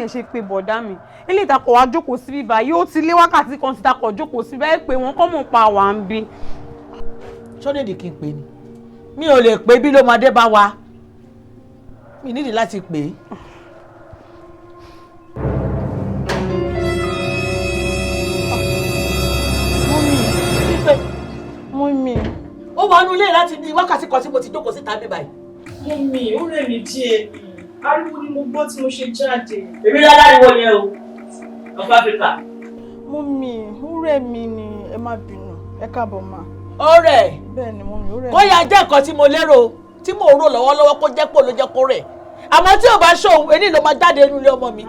Mami, ẹ ṣe pé bọ̀dá mi. Ilé ìtakọ̀ wa jókòó síbí báyìí, ó ti lé wákàtí kan ti takọ̀ jókòó síbí báyìí pé wọ́n kọ́ mọ̀ pa wà ń bí. Ṣó nídìí kí n pè ní? Mi ò lè pè, bí ló máa dé bá wa. Mi nídìí láti pè é. Mummy, mummy. Ó wà nínú ilé láti ní wákàtí kan tí mo ti jókòó síta mi báyìí. Mummy, ó rẹ̀ mí díẹ̀ ni. Ariwo ni mo gbọ́ tí mo ṣe jáde. Èmi láláriwo yẹn o, of Africa. Mummy, ó rẹ̀ mí ni, ẹ má bínú. Ẹ káàbọ̀ mà. Ó rẹ̀. Bẹ́ẹ̀ ni mummy, ó rẹ̀ mí. Kó yá jẹ́ nǹkan tí mo lérò tí mò ń rò lọ́wọ́lọ́wọ́, kó jẹ́ pò ló jẹ́ kó rẹ̀. Àmọ́ tí ò bá ṣòun, èyí ló máa jáde nínú ilé ọmọ mi.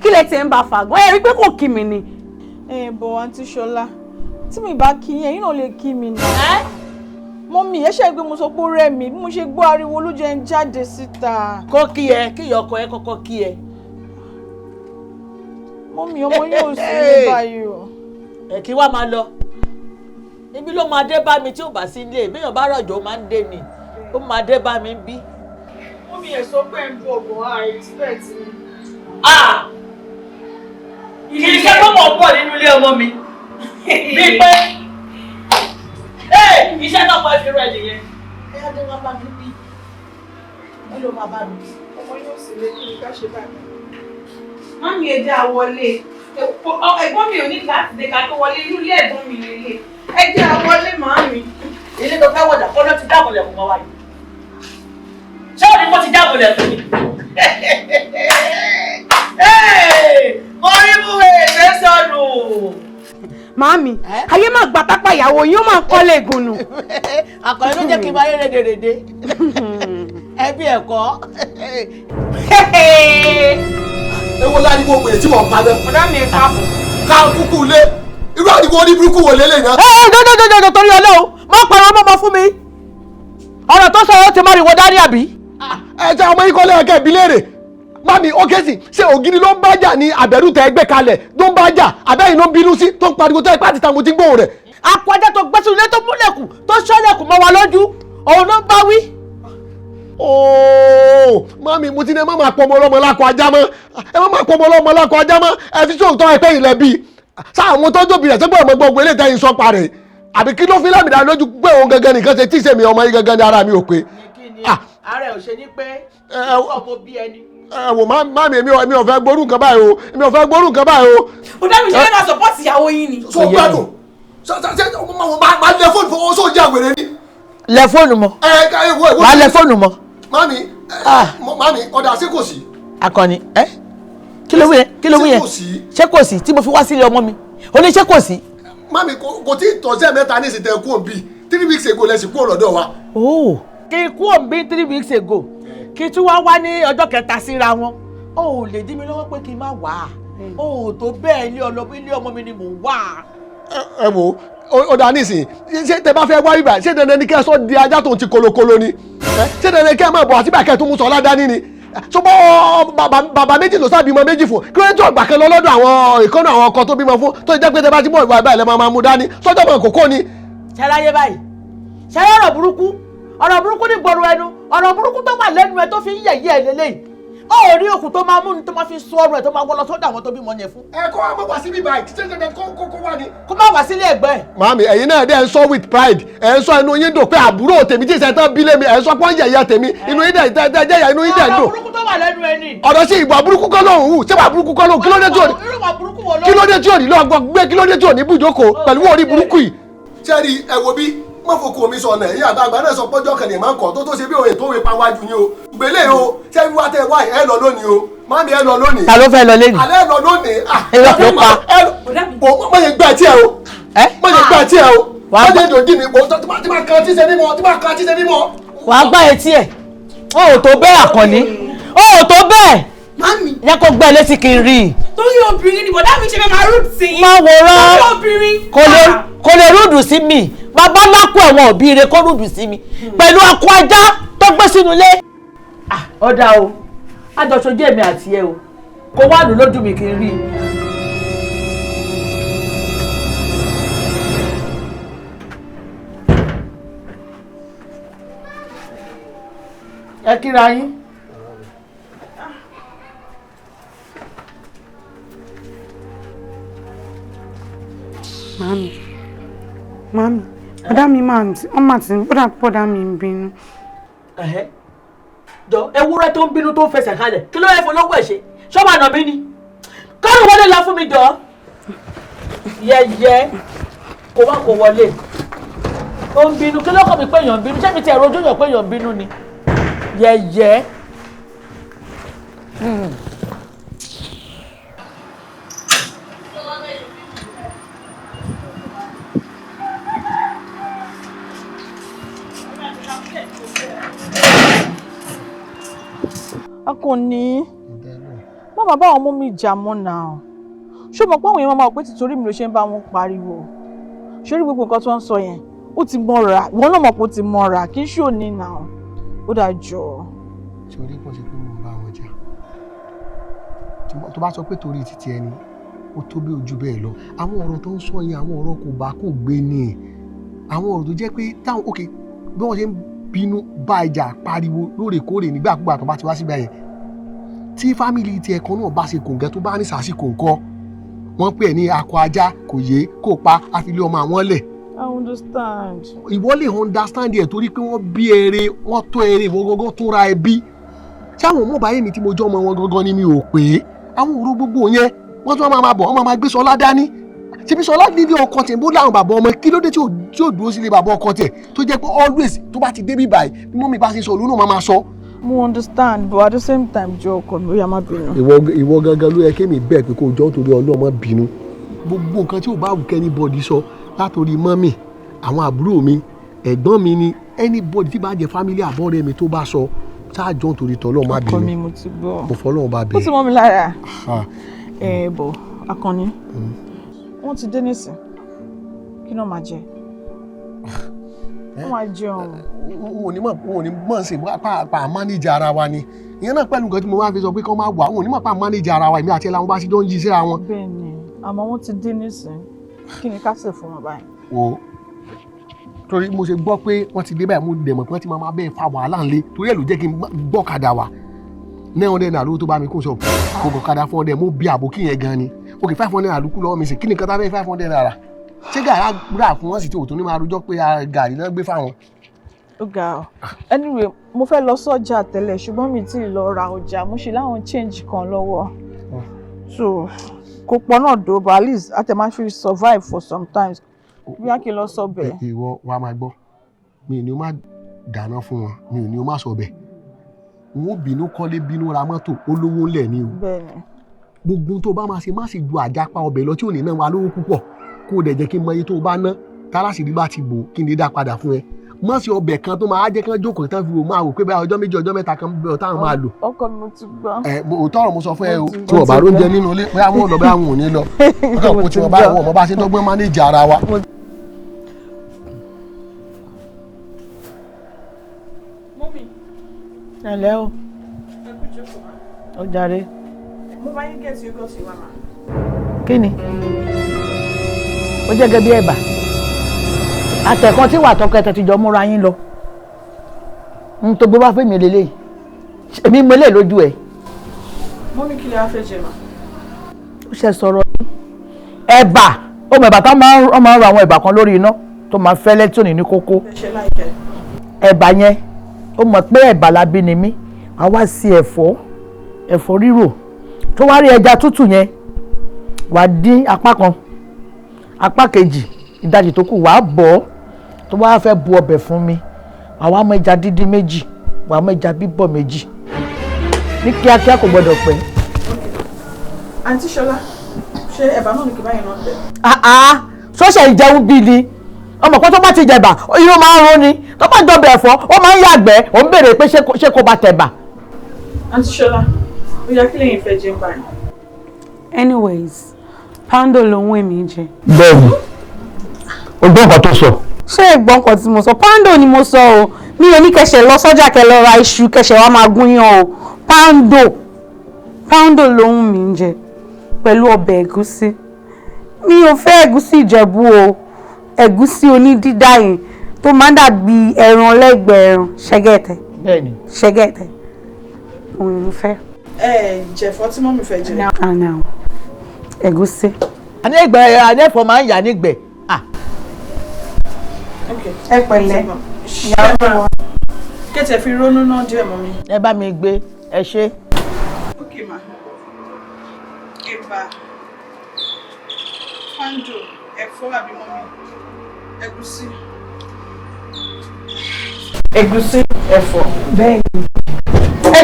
Kí lẹ ti ń bá fàgán? Ẹ rí pé kò kí mi ni. Ẹ bọ̀, àǹtí Ṣọlá, tí mi bá kí yín, ẹ̀yin náà lè kí mi náà. Mummy, ẹ ṣe pé mo sọ pé ó rẹ̀ mí, bí mo ṣe gbọ́ ariwo ló jẹ́ ń jáde síta. Kó kí ẹ, kí ìyá ọkọ ẹ kọ́kọ́ kí ẹ. Mummy, ọmọ yóò sí ní báyìí o. Ẹ kí wá máa lọ. Ibi ló máa dé bá mi tí ò bá sí ilé. Béèyàn bá rọ̀jò, ó máa ń dé ni. Ó máa dé bá mi bí. Mummy, ẹ sọ pé ń bọ̀ gan, I expect ni. Kì í ṣe pé mò ń bọ̀ nínú ilé ọmọ mi. Bíi pé iṣẹ́ náà kọ́ ẹ fi rẹ̀ nìyẹn. Ẹ á dé wá bá mi bí. Bí ló máa bá mi. Ọmọ yóò sì lè, kí ni ká ṣe báyìí? Mami, ẹ jẹ́ àwọlé. Ẹ̀gbọ́n mi ò ní láti dé ká tó wọlé, inú ilé ẹ̀gbọ́n mi lélẹ̀. Ẹ jẹ́ àwọlé, màámi. Ilé tó fẹ́ wọ̀dà kọ́ ló ti dáàbò lẹ̀kùn mọ́ wa yìí. Ṣé òní kò ti dáàbò lẹ̀kùn ni? Mo rí mú èdè sọnù. Màámi, ayé máa gbà tápá ìyàwó yín, ó máa kọ́lé ìgùnnù. Àkànní ló jẹ́ kí n máa yé rédèrèdè. Ẹbí ẹ̀kọ́. Ewo láriwo wèrè tí wọ́n pa náà. Ọ̀dà mi, ẹ káàbọ̀. Ká kúkú lé, irú àdìgbò orí burúkú wo lélẹ̀ náà. Ẹ ẹ dọdọdọdọ, torí Ọlọ́run, má pariwo mọ́mọ́ fún mi. Ọ̀rọ̀ tó sọ̀rọ̀ ti má rí wo dání àbí. Ẹ jẹ́ ọmọ yín kọ́lé ẹ̀kẹ́ ìbílẹ̀ rè. Mami, ó ké sí ṣé ògiri ló ń bá jà ní àbẹ̀rù tẹ ẹgbẹ́ kalẹ̀ ló ń bá jà, àbẹ́yìn ló ń bínú sí tó ń pariwo tó ẹ pàtì táwọn ti ń gbóhùn rẹ̀. Akọ ajá tó gbé sínú ilé, tó múlẹ̀kùn, tó ṣọ́lẹ̀kùn mọ́ wa lójú, òun ló ń bá wí. Ooo, mami, mo ti ní ẹ má máa pọ ọmọ ọlọ́mọ lákọ ajá mọ́, ẹ má máa pọ ọmọ ọlọ́mọ lákọ ajá mọ́. Ẹ fi sóòótọ́ ẹ pé ilẹ̀ bíi sáà àwọn tó jóbi rẹ̀ sẹ́gbọ́n ọmọ gbogbo eléyìí tẹ́yìn sọ pa rẹ̀, àbí kí ló fi lámìdá lójú pé òun gangan nìkan ṣe tí ìṣèmi ọmọ yìí gangan ní ara mi ò pé. Ààrẹ ò ṣe ní pé ọmọ bí ẹni. Ẹ wò mami, èmi ò fẹ́ gbórú nǹkan báyìí o, èmi ò fẹ́ gbórú nǹkan báyìí o. Ọ̀dà mi, ṣe lè máa support ìyàwó yín ni. So gbádùn ṣe máa lẹ fóònù fún ọ, sóò jẹ́ àwèrè ni. Lẹ fóònù mọ́. Ẹ ẹ wo wo. Wàá lẹ fóònù mọ́. Mami, mami, ọ̀dà, ṣé kò sí? Akọni, ẹ kí ló wí yẹn? Kí ló wí yẹn? Ṣé kò sí? Ṣé kò sí tí mo fi wá sílé ọmọ mi? Ó ní ṣé kò sí. Mami, kò tí ì tọ́sẹ̀ mẹ́ta ní ìsìtẹ̀ kú òbí, 3 weeks ago lẹ́sìn kú ọ̀lọ́dọ̀ wa. Oh. Kí n kú òǹbí 3 weeks ago, kí n tún wá wá ní ọjọ́ kẹta síra wọn, ó ò lè dí mi lọ́wọ́ pé kí n má wà á. Ó ò tó bẹ́ẹ̀, ilé ọmọ mi ni mò ń wà. Ẹ wo, ó dà nísìn, ṣé tẹ bá fẹ́ wá bíbà, ṣé dandan ni kẹ́ ẹ sọ di ajá tó ń ti kolokolo ni? Ṣé dandan ni kẹ́ ẹ máa bọ̀ àti bàkẹ́ tó mú sọ ládàá ní? Ṣùgbọ́n bàbá méjì ló sábìmọ méjì fún, kí ló ń tó ọgbà kan lọ lọ́dọ̀ àwọn ìkọ́nà àwọn ọkọ tó bímọ fún, tó jẹ́ pé tẹ bá ti mọ̀ ìwà ìbáyìí lẹ́ máa mú dání sọ́jọ́ mọ̀ kókó ni. Ṣẹláyé báyìí, ṣẹlẹ ọ̀rọ̀ burúkú, ọ̀rọ̀ burúkú ní gbòòrò ẹnu, ọ̀rọ̀ burúkú tó wà lẹ́nu ẹ tó fi ń yẹ̀yẹ́ ẹ lélẹ́yìí, ó ò rí òkú tó máa mú ni tó máa fi sọ ọ̀rọ̀ ẹ tó máa wọ́ lọ sọ́dọ̀ àwọn tó bímọ yẹn fún. Ẹ kọ́ àmọ́ wá síbí báyìí, ṣé dandan kó wá ni. Kó má wá sílé ẹ̀gbọ́n ẹ̀. Màámi, ẹ̀yin náà dẹ̀ ń sọ with pride, ẹ̀ ń sọ inú yín dùn pé àbúrò tèmi tí ìṣẹ̀tàn bí lé mi, ẹ̀ ń sọ pọ́n yẹ̀yẹ́ tèmi, inú yín dẹ̀ dẹ̀ jẹ́yà, inú yín dẹ̀ Ọ̀rọ̀ dùn. burúkú tó wà lẹ́nu ẹ ni. Ọ̀rọ̀ sí ìwà burúkú kọ́ lóhùn hù, ṣé ìwà burúkú kọ́ lóhùn? Kí ló dé tí ò ní Irú ìwà burúkú wo ló. Kí ló dé tí ò ní lọ́gbọ́n gbé? Kí ló dé tí ò ní bùjókòó pẹ̀lú orí burúkú yìí? Sẹ́ẹ̀rì, ẹ wo bí má fokùn omi sọ ọ̀nà ẹ̀yìn àgbààgbà náà sọ pọ́jọ́ kan lè máa ń kọ́ tó tó ṣe bí òye tó wé pa wájú yín o. Gbélé o, ṣé wíwá tẹ wáyé, ẹ lọ lónìí o, mami, ẹ lọ lónìí. Ta ló fẹ́ lọ lẹ́nu? Alẹ́ lọ lónìí. Irọ́ ló pa. Ẹ mọ̀ yẹn gbà tí ẹ o. Ẹ Mọ̀ yẹn gbà tí ẹ o. Mọ̀ yẹn dòdì mi o, tí máa kan tí ṣe mímọ́, tí máa kan tí ṣe mímọ́. Wàá gbá etí ẹ̀. Ó ò tó bẹ́ẹ̀, Àkànní, ó ò tó bẹ́ẹ̀. Mami. Yẹ kó gbẹ́ létí kí n rí i. Torí obìnrin ni bọ̀dá mi ṣe fẹ́ máa rude sí yín. Má wòran. Torí obìnrin. Kò lè rude sí mi. Bàbá lákò ẹ̀wọ̀n òbí rẹ̀ kó rude sí mi pẹ̀lú akọ ajá tó gbé sínú ilé. Ó dáa o, àjọṣojú èmi àti ẹ o, kó wá lù lójú mi kí n rí i. Ẹ kíra yín. Màámi, màámi, bọ́dá mi máa ń wọ́n máa ti bọ́dá bọ́dá mi ń bínú. Ẹ̀hẹ́. Jọ, ewúrẹ́ tó ń bínú tó ń fẹsẹ̀ kalẹ̀, kí ló yẹ fún ológun ẹ̀ ṣe? Ṣọ́mọ àná mi ni kọ́rù wọlé lọ fún mi jọ. Yẹyẹ kò wá kò wọlé, ó ń bínú. Kí ló kàn mí pé èèyàn ń bínú? Ṣé mi ti ẹ̀rọ ojú yàn pé èèyàn ń bínú ni? Yẹyẹ. Akànnì, má bàa bá àwọn ọmọ mi jà mọ́ náà. Ṣé o mọ̀ pé àwọn èèyàn máa wò pé tìtorí mi ló ṣe ń bá wọn pariwo? Ṣé orí gbogbo nǹkan tó ń sọ yẹn, ó ti mọ́ra. Ìwọ náà mọ̀ pé ó ti mọ́ra, kì í ṣe òní náà. Ó dáa jọ. Ṣé orí pọ̀ sí pé mo ń bá wọn jà? Tó bá sọ pé torí títí ẹni ó tó bí ojú bẹ́ẹ̀ lọ, àwọn ọ̀rọ̀ tó ń sọ yẹn, àwọn ọ̀rọ̀ kò bá kò gbé ni, àwọn ọ̀rọ̀ tó jẹ́ pé táwọn, ok, bí wọ́n ṣe ń bínú bá ìjà pariwo lóòrèkóòrè nígbàkúgbà tó bá ti wá síbẹ̀ yẹn, tí family tiẹ̀ kan náà bá ṣe kòǹgẹ́ tó bá ní sàásìkò nǹkan, wọ́n pè é ní akọ ajá kò yé kó pa àfilé ọmọ àwọn lẹ̀. I understand. Ìwọ lè understand ẹ̀ torí pé wọ́n bí eré, wọ́n tó eré, ìwọ gangan tó ra ẹbí. Ṣáwọn ọmọ báyìí mi tí mo jọ́ ọmọ wọn gangan ni mi ò pé àwọn òru gbogbo yẹn, wọ́n tún máa bọ̀, wọ́n máa gbé Sọlá dání. Ṣebí Sọlá nílé ọkọ tiẹ̀ bó láwọn bàbá ọmọ, kí ló dé tí ò dúró sílé bàbá ọkọ tiẹ̀, tó jẹ́ pé always tó bá ti dé bí báyìí, bí mummy bá ṣe sọ òun náà máa sọ. Mo understand, but at the same time, jọ ọkọ mi, ó yá, má bínú. Ìwọ gangan ló yẹ kémi bẹ́ẹ̀ pé kó jọ́ nítorí Ọlọ́run má bínú. Gbogbo nǹkan tí ò bá wù k'anybody sọ, látòrí mummy, àwọn àbúrò mi, ẹ̀gbọ́n mi ni, anybody tí bá jẹ́ family àbọ̀rẹ́ mi tó bá sọ, ṣáà jọ́ nítorí tọ́lọ́run má Ọkọ bínú. mi, mo ti gbọ́. Mo fọlọ́run bá Ó bẹ̀. ti mọ́ mi lára. Ẹ bọ̀, Akànnì, wọ́n ti dé nísìn. Kí náà máa jẹ? Wọ́n máa jẹun. Wọn ò ní mọ̀ sí pa manage ara wa ni. Ìyẹn náà pẹ̀lú nǹkan tí mo máa fi sọ pé kí wọ́n máa wà, wọn ò ní mọ̀ pa manage ara wa, èmi àti ẹ̀ làwọn bá ṣe jọ ń yí síra wọn. Bẹ́ẹ̀ni, àmọ́ wọ́n ti dé nísìn. Kí ni ká sè fún wọn báyìí? O torí mo ṣe gbọ́ pé wọ́n ti dé báyìí, mo dẹ̀ mọ̀ pé wọ́n ti máa bẹ́ẹ̀ fa wàhálà ńlẹ̀, torí ẹ̀ ló jẹ́ kí n gbọ́kadà wá. 900 naira lówó tó bá mi kó sọ kó gbọ́kadà 400, mo bí àbókí yẹn gan ni. Ok, 500 naira ló kú lọ́wọ́ mi sí. Kí ni nǹkan tá fẹ́ 500 naira ṣé gàrà rà fún wọn sì tí òtún ní máa rojọ́ pé gàrí náà gbé fáwọn. Ó ga ọ. Anyway, mo fẹ́ lọ sọ́jà tẹ́lẹ̀, ṣùgbọ́n mi ti lọ ra ọjà. Mo ṣe láwọn change kan lọ́wọ́. So kò pọ̀ náà dò, but at least a tẹ̀ máa fi survive for some times. Bí a kì í lọ sọ bẹ́ẹ̀. Ìwọ wa máa gbọ́, mi ò ní o má dáná fún wọn, mi ò ní o má sọ bẹ́ẹ̀. N ó bínú kọ́lé, bínú ra mọ́tò, olówó ńlẹ̀ ni o. Bẹ́ẹ̀ni. Gbogbo tó bá máa ṣe, má sì ju àjápa ọbẹ̀ lọ tí ò ní ná wa lówó púpọ̀, kó o dẹ̀ jẹ́ kí n mọ iye tó o bá ná, tálásìrí bá ti bò, kí n lè dá padà fún ẹ. Má ṣe ọbẹ̀ kan tó máa jẹ́ kán jókòó tán fi wò máa wò pé báyìí ọjọ́ 2, ọjọ́ 3 kan bẹ́ẹ̀ táwọn máa lò. Ọkọ mi, mo ti gbọ́. Ẹ òótọ́ ọ̀rọ̀ mo sọ fún ẹ o. Mo ti Tí wọ́n bá róúnjẹ nínú ilé, bóyá wọn ò lọ, bóyá wọn ò ní lọ, wọ́n kàn kó tí wọ́n bá wọ́n mọ̀ bá ṣe dọ́gbọ́n manage ara wa. Mummy. Ẹ ǹlẹ́ o. Ẹ kú jókòó ma. Ó jàre. Mo bá yín get yogurt wá ma. Kí ni ó jẹ́ gẹ́gẹ́ bí ẹ̀bà àtẹ̀kan tí wà tọkọ ẹ̀ ti jọ múra yín lọ n tó gbé wá fún mi lélẹ́yìí, èmi mo lè lójú ẹ̀. Mummy, kí lẹ wá fẹ́ jẹ ma? Ó ṣe sọ̀rọ̀ ẹ̀bà, ó mọ ẹ̀bà tó máa ń rọ, àwọn ẹ̀bà kan lórí iná tó máa fẹ́lẹ́ tí ò ní ní kókó. Ẹ ṣe láìpẹ́. Ẹ̀bà yẹn, ó mọ̀ pé ẹ̀bà la bí ni mí, wàá wá sí ẹ̀fọ́, ẹ̀fọ́ rírò tó wá rí, ẹja tútù yẹn, wàá dín apá kan, apá kejì, ìdajì tó kù wàá bọ̀ ọ́. Tó wá fẹ́ bu ọbẹ̀ fún mi, wàá wá mú ẹja díndín 2, wàá mú ẹja bíbọ̀ 2, ní kíákíá, kò gbọdọ̀ pẹ́. Àǹtí Ṣọlá, ṣé ẹ̀bà náà ní kí báyìí náà tẹ̀? Sọ́sẹ̀ ìjẹun bíi ni ọmọ kan tó bá ti jẹ̀bà, inú máa ń rún ni, tó bá jọbẹ̀ ẹ̀fọ́, ó máa ń yàgbẹ́. Ó ń béèrè pé ṣé kò bá tẹ̀bà. Àǹtí Ṣọlá, ó yá, kí lẹ́yìn fẹ́ jẹ ń báyìí? Anyways, poundo lòun èmi jẹ. Bẹ́ẹ̀ni, o gbọ́ nǹkan tó sọ. Ṣé ẹ̀gbọ́n kan tí mo sọ, poundo ni mo sọ o. Mi ò ní kẹsẹ̀ lọ sọ́jà kẹ lọ ra iṣu kẹsẹ̀ wa máa gúnyán o. Poundo, poundo lòun mi ń jẹ pẹ̀lú ọbẹ̀ ẹ̀gúsí. Mi ò fẹ́ ẹ̀gúsí Ìjẹ̀bú o, ẹ̀gúsí onídídá yẹn tó máa ń dàbí ẹran lẹ́gbẹ̀ẹ́ ẹran, ṣẹ́gẹ̀tẹ̀. Bẹ́ẹ̀ni. Ṣẹ́gẹ̀tẹ̀, òun ni mo fẹ́. Ẹ jẹ̀fọ́ tí mummy fẹ́ jẹ. Àná ẹ̀gúsí. Àní ẹgbẹ́ àní ẹ̀fọ́ máa ń yà nígbẹ́. Ẹ pẹ̀lẹ́, ìyàwó wa. Kẹ́tẹ̀ fi ronú náà díẹ̀ mọ́ mi. Ẹ bá mi gbé, ẹ ṣe. Ok ma. Ẹ̀bà, poundo, ẹ̀fọ́ àbí mummy, ẹ̀gúsí. Ẹ̀gúsí, ẹ̀fọ́. Bẹ́ẹ̀ni. Ẹ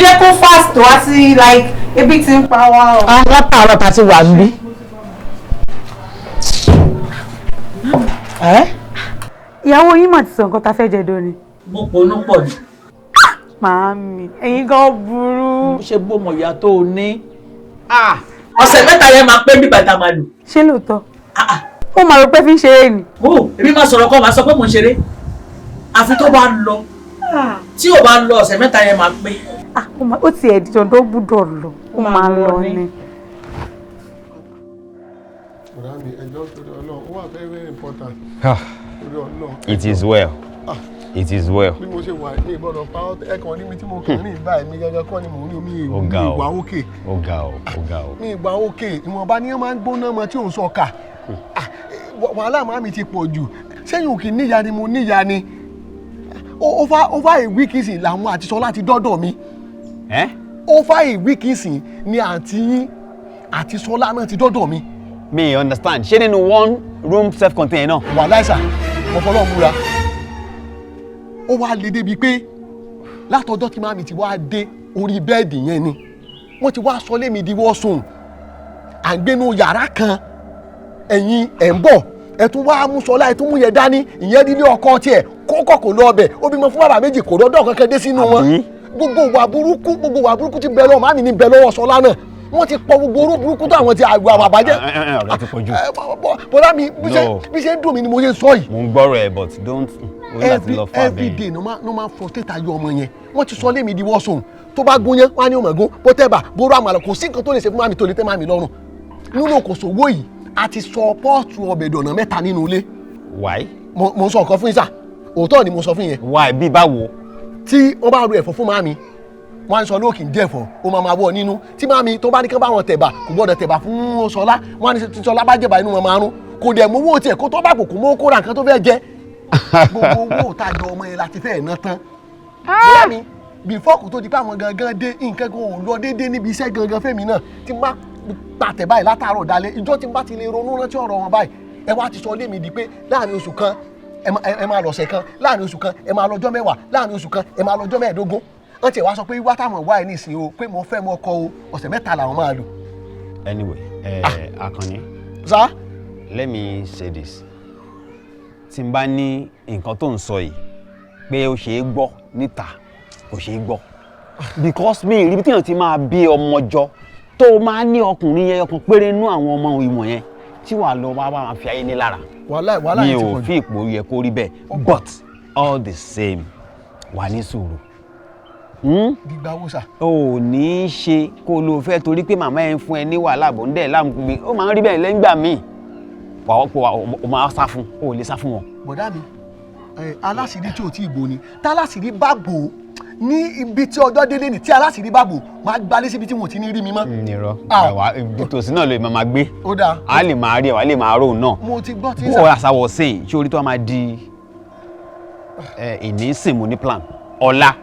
jẹ́ kó fast wá sí, like, ebi ti ń pa wá o. Látàárọ̀ ta ti wà níbí. Ẹ́. Ìyàwó yín mà ti sọ nǹkan tá a fẹ́ jẹ dóni. Mo ponú pọ̀ ni. Màámi, ẹ̀yin gan burú. Ṣe bó mọ̀ ìyá tó o ní. Ọ̀sẹ̀ 3 yẹn máa pé bí bàtà máa lò. Ṣé lóòótọ́? Ó máa rò pé fi ń ṣeré ni. Ó èmi máa sọ̀rọ̀ kọ́, máa sọ pé mò ń ṣeré. Àfi tó bá ń lọ. Tí ò bá ń lọ, ọ̀sẹ̀ 3 yẹn máa pé. Ah, ó ti ẹ̀ di dandan, ó gbúdọ̀ lọ. Ó máa lọ ni. Ọ̀rá mi, ẹjọ́ torí Ọlọ́run, ó wà very very important. Torí Ọlọ́run. It is well. It is well. Bí mo ṣe wà ní ìgbọ́dọ̀ pa ẹ̀kan ní mi tí mo kàn ní ìbáyìí, mi gẹ́gẹ́ kọ́ ni mò ń rí omi Ó ga o. ìwà òkè. Ó ga o, ó ga o. Ní ìgbà òkè, ìwọ̀nba ni wọ́n máa ń gbóná mọ́ tí ò ń sọ kà. Wàhálà màmí ti pọ̀ jù. Sẹ́yìn òkè níyà ni mo níyà ni. Over a week ìsìn làwọn àti Ṣọlá ti dọ́dọ̀ mi. Ẹ́? Over a week ìsìn ni àǹtí yín àti Ṣọlá náà ti dọ́dọ̀ mi. Mi understand. Ṣé nínú one room self-contained náà? Wàhálà ìsà, mo fọlọ́ múra. Ó wá le débi pé látọjọ́ tí màmí ti wá dé orí bẹ́ẹ̀dì yẹn ni wọ́n ti wá sọ lémi di wọ́sùn. À ń gbénu yàrá kan, ẹ̀yin ẹ̀ ń bọ̀, ẹ̀ tún wá mú Ṣọlá, ẹ̀ tún mú yẹn dání, ìyẹn dílé ọkọ tiẹ̀ kókó kò lọ ọbẹ̀, ó bímọ fún bàbá méjì, kò rọ́dọ̀ kankan dé sínú wọn. Àbí? Gbogbo ìwà burúkú ti bẹ lọ́wọ́ màmí ní bẹ lọ́wọ́ Ṣọlá náà. Wọ́n ti pọ̀ gbogbo oró burúkú tó àwọn ti àgbà àbàjẹ́. Ọ̀rọ̀ ti pọ̀ jù. Bọ́lá mi, No. bí ṣe ń dùn mí ni mo ṣe ń sọ yìí. Mo ń gbọ́rọ̀ ẹ̀, but don't o ní láti lọ fún Every abẹ́yẹn. day no máa frustrate ayé ọmọ yẹn. Wọ́n ti sọ lémi di wọ́sùn. Tó bá gún yẹn, wọ́n á ní òmò gún bó tẹ́ bà bóró àmàlà, kò sí nǹkan tó lè ṣe fún màmí tó lè tẹ́ màmí lọ́rùn. Nínú kò sówó yìí, a ti sọ pot ọbẹ̀ dọ̀nà mẹ́ta nínú ilé. Why? Mo ń sọ nǹkan fún yín sà, òótọ́ ni mo sọ fún yẹn. Why? Bí báwo? Tí wọ́n bá ro ẹ̀fọ́ fún màmí, wọ́n á sọ lóòkì ń jẹ̀fọ́, ó máa máa wọ̀ nínú. Tí màmí tó bá ní kán bá wọn tẹ̀bà, kò gbọ́dọ̀ tẹ̀bà fún Ṣọlá. Wọ́n á ní tí Ṣọlá bá jẹ̀bà, inú wọn máa rún. Kò dẹ̀ mú owó tiẹ̀ kó tó bá kò kó mọ́ kó ra nǹkan tó fẹ́ jẹ. Gbogbo owó tàjọ ọmọ yẹn láti fẹ́ ná tán. Bóyá mi before kò tó di pé àwọn gangan dé, nǹkan kan ò lọ déédéé níbi iṣẹ́ gangan fẹ́mi náà tí n bá pàtẹ báyìí látàárọ̀ dalẹ́. Ìjọ tí n bá ti lè ronú rántí ọ̀rọ̀ wọn báyìí, ẹ wá ti sọ lé mi di pé láàrin oṣù kan ẹ máa lọ̀sẹ̀ kan, láàrin oṣù kan ẹ máa lọ́jọ́ 10, láàrin oṣù kan ẹ máa lọ́jọ́ 15. Wọ́n ti wá sọ pé wá táwọn wá ẹ nísìnyí o, pé mo fẹ́ mọ ọkọ o, ọ̀sẹ̀ 3 làwọn máa lò. Anyway, Akànní. Sá. Let me say this. Tí n bá ní nǹkan tó ń sọ yìí pé ó ṣe é gbọ́ níta, kò ṣe é gbọ́. Because mi ìrírí tíyàn ti máa bí ọmọ jọ tó máa ní ọkùnrin yẹn ọkàn péré nú àwọn ọmọ ìwọ̀n yẹn tí wàá lọ wá wá máa fi ayé ní lára. Wàhálà Mi yẹn ti ò pọ̀ jù. fi ipò yẹ kó rí bẹ́ẹ̀, but all the same, wà ní sùúrù. Gbígbà wo sà? O ò ní í ṣe kó ló fẹ́ torí pé màmá ẹ̀ ń fún ẹ ní wàhálà bò ń dẹ̀ láàmú gbé, ó máa ń rí bẹ́ẹ̀ lẹ́ngbà míì, wà á o máa sá fún, o ò lè sá fún wọn. Bọ̀dá mi, aláṣìírí tí ò tí ì bò ni. Tá aláṣìírí bá bò ó ní ibi tí ọjọ́ délé ni, tí aláṣìírí bá bò, máa gbalé síbi tí wọn ò ti ní rí mi mọ́. Nírọ́. Ah. Àwa tòsí náà lè máa gbé. Ó dáa. A lè máa rí ẹ, wà á lè máa rò náà. Mo ti gbọ́ tí Bó o àṣàwọ̀ sẹ́yìn ṣé orí tó wá máa di ìní sìn, mo ní plan ọ̀la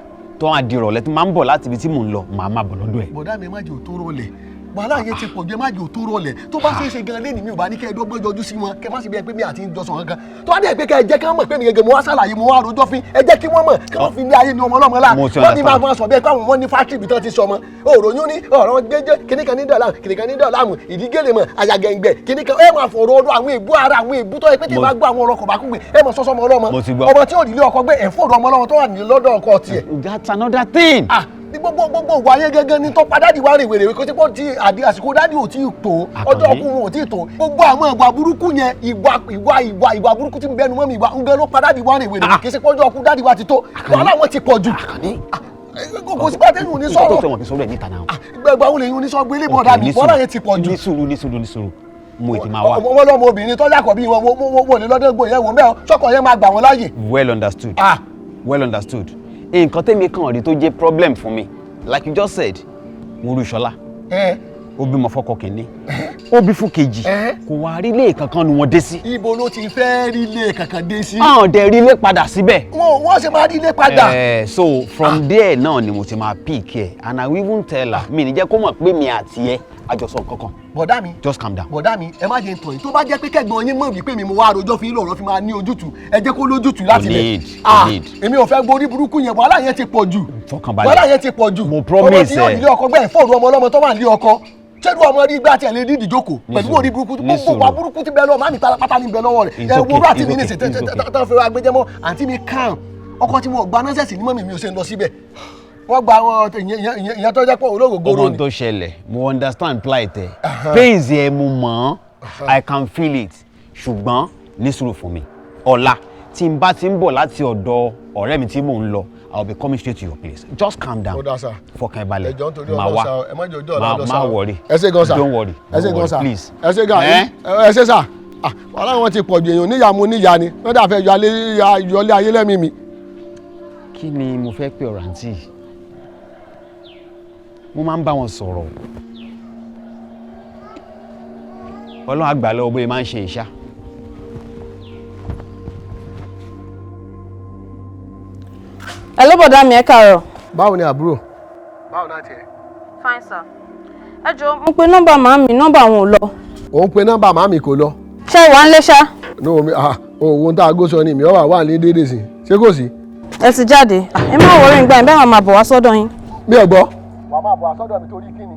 tó wá di ìrọ̀lẹ́ tó máa ń bọ̀ láti ibi tí mò ń lọ, màá máa bọ̀ lọ́dọ̀ ẹ̀. Bọ̀dá mi, ẹ má jẹ́ òtó rọlẹ̀. Wàhálà yẹn ti pọ̀ jù, ẹ má jẹ́ òtó rọlẹ̀. Tó bá ṣeé ṣe gan lẹ́nu, mi ò bá ní kẹ́ ẹ dọ́gbọ́n yọjú sí wọn, kẹ́ má sì bí ẹ pé mi àti ń jọ sọ̀rọ̀ gan. Tó bá dẹ̀ pé kẹ́ ẹ jẹ́ kí wọ́n mọ̀ pé mi gẹ́gẹ́ mo wá ṣàlàyé, mo wá rojọ́ fín, ẹ jẹ́ kí wọ́n mọ̀ kí wọ́n fi ní ayé ní ọmọ ọlọ́mọ lá. Mo ti Wọ́n ní máa understand. máa sọ bẹ́ẹ̀ pé àwọn wọn ní factory ibi tán ti sọmọ òròyún ní ọ̀rọ̀ gbẹ́jẹ́ kíníkan ní dọ̀là kíníkan ní dọ̀là àmù ìdígẹ́lẹ̀ mọ̀ àyàgẹ̀ǹgbẹ̀ kíníkan. Ẹ máa fọ̀rọ̀ ọdún àwọn èébú ara àwọn èébú tó yẹ pé tí ẹ bá gbọ́ àwọn ọ̀rọ̀ kọ̀ọ̀bá kúgbe, ẹ máa sọ́sọ́ ọmọ ọlọ́mọ. Mo ti gbọ́. Ọmọ tí ò nílé ọkọ gbé, ẹ̀ fọ̀rọ̀ ọmọ ọlọ́mọ tó wà ní lọ́dọ̀ ọkọ tiẹ̀. That's another thing. Ah, ní gbogbo ìwà ayé gẹ́gẹ́ ní tó pa daddy wá rìn wèrè kó tí pọ́ tí àdí àsìkò daddy ò tí ì tó, ọjọ́ Àkànní. ọkùnrin ò tí ì tó. Gbogbo àwọn ìwà burúkú yẹn, ìwà burúkú tí ń bẹnu mọ́ mi, ìwà ń gẹ́ ló pa daddy wá rìn wèrè. Kì í ṣe pọ́jọ́ ọkùnrin daddy wa ti tó, wàhálà wọn ti pọ̀ jù. Àkànní. Kò sí pàtẹ́yìn ní Nǹkan tó sọ̀rọ̀. sọ wọn kì í sọ̀rọ̀ ẹ̀ níta náà. Gbẹgbẹ àwọn èèyàn oníṣọ́ gbélé bọ̀ daddy, wàhálà yẹn ti pọ̀ jù. Ní sùúrù, ní sùúrù, ní sùúrù, mo ì ti máa wá. Ọmọ ọlọ́mọ obìnrin tọ́jà kọ̀ bí wọn wọ́n lè lọ́dọ̀ gbò yẹn wò mẹ́ sọ́kọ̀ yẹn máa gbà wọ́n láàyè. Well understood. Ah. Well understood. Nǹkan tẹ́mi kàn rí tó jẹ́ problem fún mi, like you just said, mo rí Ṣọlá, ẹ ó bímọ fọ́kọ kìíní, Ó bí fún kejì. Ẹ̀hẹ́. Kò wá rí ilé kankan nu wọn dé sí. Ibo ló ti fẹ́ rí ilé kankan dé sí? Àwọn dẹ̀ rí ilé padà síbẹ̀. Wọ́n ṣe máa rí ilé padà. So from there náà ni mo ti máa pick ẹ, and I will even tell her. Mi ní jẹ́ kó mọ̀ pé mi àti ẹ àjọsọ kankan. Bọ̀dá mi. Just calm down. Bọ̀dá mi, ẹ má jẹ́ ń tàn yín. Tó bá jẹ́ pé kẹ́gbọ́n yín mọ̀ wípé mi mo wá rojọ́ fi ń lọ̀rọ̀ fi máa ní ojútùú, ẹ jẹ́ kó lójútùú láti Kò lẹ̀. need, kò need. Èmi ò fẹ́ gborí burúkú yẹn, wàhálà yẹn ti pọ̀ jù. Fọkànbalẹ̀. Wàhálà yẹn ti pọ̀ jù. Mo promise Ọmọ tí yóò ẹ. nílé ọkọ gbẹ́ fóònù ọmọ ọlọ́mọ tó wà nílé ọkọ. Ṣé ọmọ rí igbá tiẹ̀ lè dídì jókòó pẹ̀lú orí burúkú Ní gbogbo sùúrù. wa burúkú ti bẹ lọ́wọ́ màmí pátápátá ní bẹ lọ́wọ́ rẹ̀. It's Ẹ wo okay, rú àti it's mi ní okay, ìsìn it's okay. tán fẹ́ wá gbẹjẹ́mọ́ àǹtí mi kàn ọkọ tí mo gba nọ́sẹ̀sì ní mọ́mì mi ò ṣe ń lọ síbẹ̀. Wọ́n gba àwọn ìyẹn tó jẹ́ pé olóògógóró Ọmọ ni. tó ṣẹlẹ̀, mo understand plight ẹ, pains ẹ mo mọ̀ ọ́n, I can feel it, ṣùgbọ́n ní sùúrù fún mi. Ọ̀la tí n bá ti ń bọ̀ láti ọ̀dọ̀ ọ̀rẹ́ mi tí mò ń lọ, I will be coming straight to your place. Just calm down. Ó dáa sir. Fọkàn ẹ balẹ̀. Ẹ jọ̀ọ́, nítorí Màá Ọlọ́run wá. sá, ẹ má jẹ́ ojú ọ̀la lọ Má sá má o. worry. Ẹ ṣé gan sir. Don't worry. Ẹ ṣé Don't gan worry, sir. please. Ẹ ṣé gan. Eh? Ẹ ṣé sir. Ah, wàhálà wọn ti pọ̀ ju. Èèyàn níyà mo níyà ni wọ́n dà fẹ́ yọlé ayé lẹ́mìí mi. Kí ni mo fẹ́ pè ọ̀rọ̀ àǹtí yìí? Mo máa ń bá wọn sọ̀rọ̀. Ọlọ́run àgbà lọ́wọ́ bóyá máa ń ṣe ìṣá. Ẹ ló bọ̀dá mi, ẹ káàárọ̀. Báwo ni àbúrò? Báwo náà tiẹ̀? Fine sir. Ẹ jọ̀ọ́, mo pe nọ́mbà màmí, nọ́mbà wọn ò lọ. Òun pe nọ́mbà màmí kò lọ. Ṣé ìwà ń lé ṣá? Ní omi òun tá a gó sọ ni mi ò wà wà ní déédéé sí, ṣé kò sí? Ẹ ti jáde. Ah, ẹ má worry, ìgbà yẹn bẹ́ẹ̀ máa bọ̀ wá sọ́dọ̀ yín. Mi ò gbọ́. Wàá máa bọ̀ àsọ́dọ̀ mi torí kíni?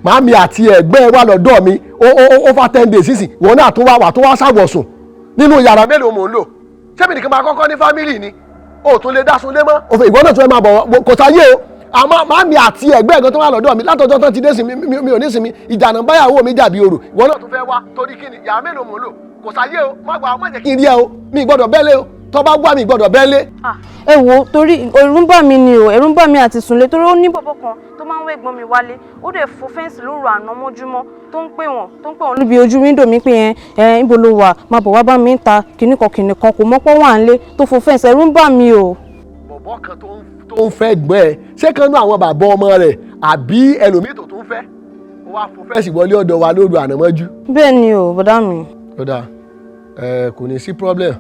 Màmí àti ẹ̀gbẹ́ ẹ wà lọ́dọ̀ mi ó over 10 days sísìn, ìwọ náà tó wá wà tó wá ṣàwọ̀sùn nínú yàrá mélòó mò ń lò? Ṣé mi nìkan máa kọ́kọ́ ní family ni? O tún lè dásun lé mọ́. Òfin ìwọ náà tún fẹ́ máa bọ̀, kò sáyé o. Àmọ́ màmí àti ẹ̀gbẹ́ ẹ̀gan tó wà lọ́dọ̀ mi látọjọ́ tán ti dé sí mi, mi ò ní sinmi. Ìjànà báyàwó mi jàbí orò. Ìwọ náà tún fẹ́ wá torí kíni? Yàrá mélòó mò ń lò? Kò sáyé o. Má gbà, má jẹ́ kí n rí ẹ o. Mi gbọ́dọ̀ bẹ́lẹ̀ o. Tọ́ bá wá, mi gbọ́dọ̀ bẹ́lẹ̀. Ẹ wo, torí ẹ̀rù ń bà mí ni o, ẹ̀rù ń bà mí àti sùnlé, torí ó ní bọ̀bọ̀ kan tó máa ń wé ẹ̀gbọ́n mi wálé. Ó dẹ̀ fò fence lóru àná mọ́júmọ́, tó ń pè wọ́n níbi ojú window mi pé ẹ ẹ níbo ló wà, máa bọ̀ wá bá mi ń ta kìnnìkan kìnnìkan, kò mọ́pọ́ wà ń lé tó fò fence. Ẹ̀rù ń bà mí o. Bọ̀bọ̀ kan tó ń fẹ́ gbẹ́ ẹ, ṣé kan náà àwọn bàbá ọmọ rẹ̀ àbí ẹlòmíì tó tún fẹ́ ó wá fò fence wọlé ọ̀dọ̀ wa lóru àná mọ́jú? Bẹ́ẹ̀ ni o, bọ̀dá mi. Ó dáa, ẹ kò ní sí problem.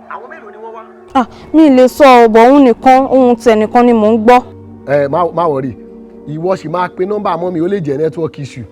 Àwọn mélòó ni wọ́n wá? Ah, mi ì lè sọ ọ̀bọ̀, òun nìkan, ohun tẹ̀ nìkan ni mò ń gbọ́. Ẹ má worry, ìwọ sì máa pe nọ́mbà mọ́mi, ó lè jẹ́ network issue.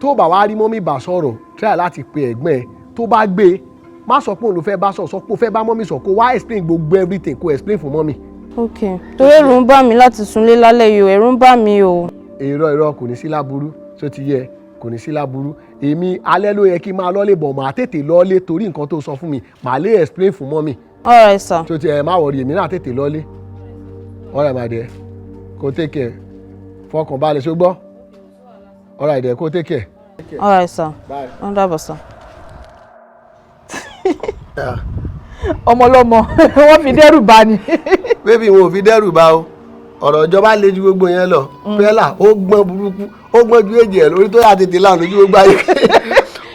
Tó bá wá rí mọ́mí bá sọ̀rọ̀, try láti pe ẹ̀gbọ́n ẹ. Tó bá gbé e, má sọ pé òun ló fẹ́ bá sọ, sọ pé ó fẹ́ bá mọ́mí sọ, kó wá explain gbogbo everything, kó explain fún mọ́mí. Ok, torí ẹ̀rù ń bà mí láti súnlé lálẹ́ yìí o, ẹ̀rù ń bà mí o. Èrò èrò kò ní sí láburú tó ti yẹ, kò ní sí láburú. Èmi alẹ́ ló yẹ kí n máa lọ́lé bọ̀, màá tètè lọ́lé torí nǹkan tó sọ fún mi, màá lè explain fún mọ́mí. All right sir. Tó ti ẹ má worry, èmi náà tètè lọ́lé. All right my dear, kó take care, fọkàn balẹ̀, ṣó gbọ́? All right dear, kó take care. All right sir. Bye. Ó dàbọ̀ sir. Ọmọ ọlọ́mọ wọ́n fi dẹ́rù bá ni. Baby, wọn ò fi dẹ́rù bá o. Ọ̀rọ̀ ìjọba le ju gbogbo yẹn lọ. Pẹ́lá ó gbọ́n burúkú, ó gbọ́n ju èjì ẹ̀ lórí tó yà tètè láàánú ojú gbogbo ayé.